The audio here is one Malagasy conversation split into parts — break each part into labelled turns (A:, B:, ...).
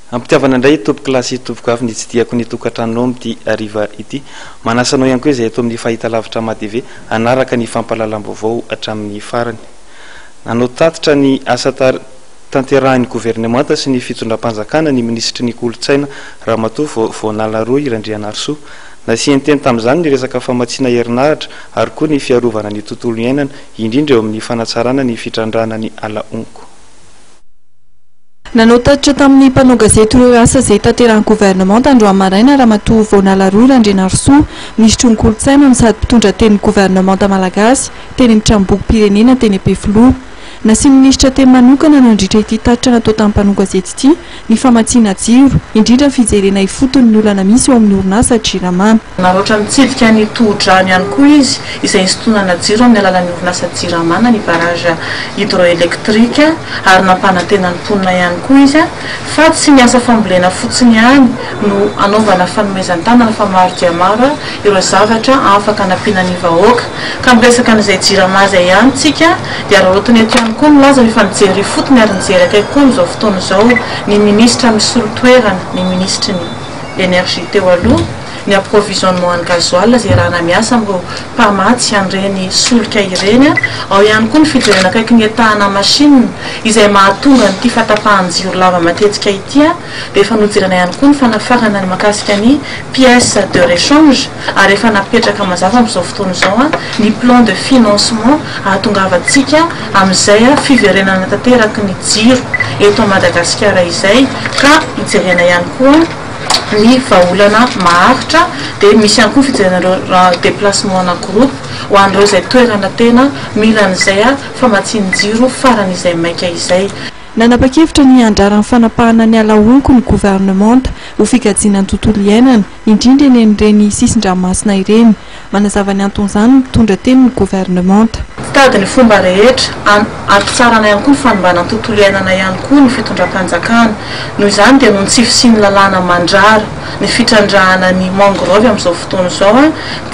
A: Ampitiavana indray tompokolahy sy tompokovavy ny tsidihako ny tokantranonao amin'ity hariva ity. Manasa anao ihany koa izay eto amin'ny fahitalavitra MATV hanaraka ny fampahalalam-baovao hatramin'ny farany. Nanao tatitra ny asa tanterahin'ny governemanta sy ny fitondram-panjakana ny minisitry ny Kolontsaina Ramatoa Voanalaroy Randrianarisoa. Nasiany teny tamin'izany ny resaka famatsiana herinaratra ary koa ny fiarovana ny tontolo iainana, indrindra eo amin'ny fanatsarana ny fitrandrahana ny ala honko.
B: Nanao tatitra tamin'ny mpanao gazety ireo asa izay tanterahin'ny governemanta androany maraina Ramatoa Voanalaroy Randrianarisoa, minisitry ny Kolontsaina no sady mpitondra tenin'ny governemanta malagasy, teny amin'ny tranombokim-pirenena teny Ampefiloha. Nasian'ny minisitra teny manokana nandritra ity tatitra natao tamin'ny mpanao gazety ity ny famatsiana jiro, indrindra ny fijerena ifotony ny olana misy eo amin'ny orinasa Jirama.
C: Naroatra nitsidika ny tohodrano ihany koa izy, izay nisintonana jiro amin'ny alalan'ny orinasa Jirama na ny barrage hydroélectrique ary nampanantena ny mponina ihany koa izy fa tsy ny asa fambolena fotsiny ihany no anaovana fanomezan-tanana fa maro dia maro ireo zavatra afaka anampiana ny vahoaka. Ka miresaka an'izay Jirama izay ihany tsika dia araraotina eto ihany koa milaza fa efa nijery ifotony ary nijery akaiky koa amin'izao fotoana izao ny minisitra misolo toerana ny minisitry ny Energie teo aloha, ny approvisionnement en gasoil izay iarahana miasa amin'ireo mpamatsy an'ireny solika ireny, ao ihany koa ny fijerena akaiky ny état-na machine izay mahatonga an'ity fahatapahan-jiro lava matetika ity, dia efa nojerena ihany koa ny fanafarana ny mahakasika ny pièces de rechange ary efa napetraka mazava amin'izao fotoana izao ny plan de financement ahatongavantsika amin'izay fiverenana tanteraky ny jiro eto Madagasikara izay ka hijerena ihany koa ny vahaolana maharitra dia misy ihany koa ny fijerena ireo déplacement ana groupe ho an'ireo izay toerana tena mila an'izay famatsian-jiro farany izay maika izay.
B: Nanapa-kevitra ny handrara ny fanapahana ny ala honko ny governemanta ho fikajiana ny tontolo iainana, indrindra eny amin'ireny sisin-dranomasina ireny. Manazava ny anton'izany ny mpitondra tenin'ny governemanta.
C: Mitady ny fomba rehetra hampitsarana ihany koa ny fanimbana ny tontolo iainana ihany koa ny fitondram-panjakana. Noho izany dia noho ny tsy fisian'ny lalàna mandrara ny fitrandrahana ny mangrove amin'izao fotoana izao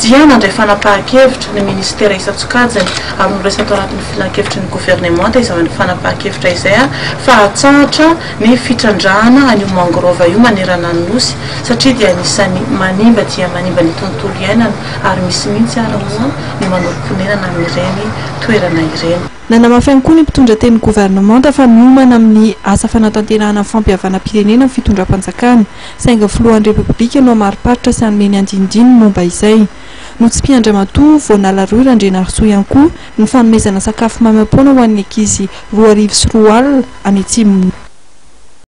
C: dia nandray fanapahan-kevitra ny minisitera isan-tsokajiny ary noraisina tao anatin'ny filankevitry ny governemanta izany fanapahan-kevitra izay fa hatsahatra ny fitrandrahana an'io mangrove io manerana ny Nosy satria dia anisan'ny manimba dia manimba ny tontolo iainana ary misy mihitsy ara moa ny manorim-ponenana amin'ireny toerana ireny.
B: Nanamafy ihany koa ny mpitondra tenin'ny governemanta fa miomana amin'ny asa fanatanterahana ny fampihavanam-pirenena ny fitondram-panjakana, saingy ny filohan'ny Repoblika no hamariparitra sy hanome ny andinindininy momba izay. Notsipihan-dRamatoa Voanalaroy Randrianarisoa ihany koa ny fanomezana sakafo maimaimpoana ho an'ny ankizy 2002 any atsimon'ny.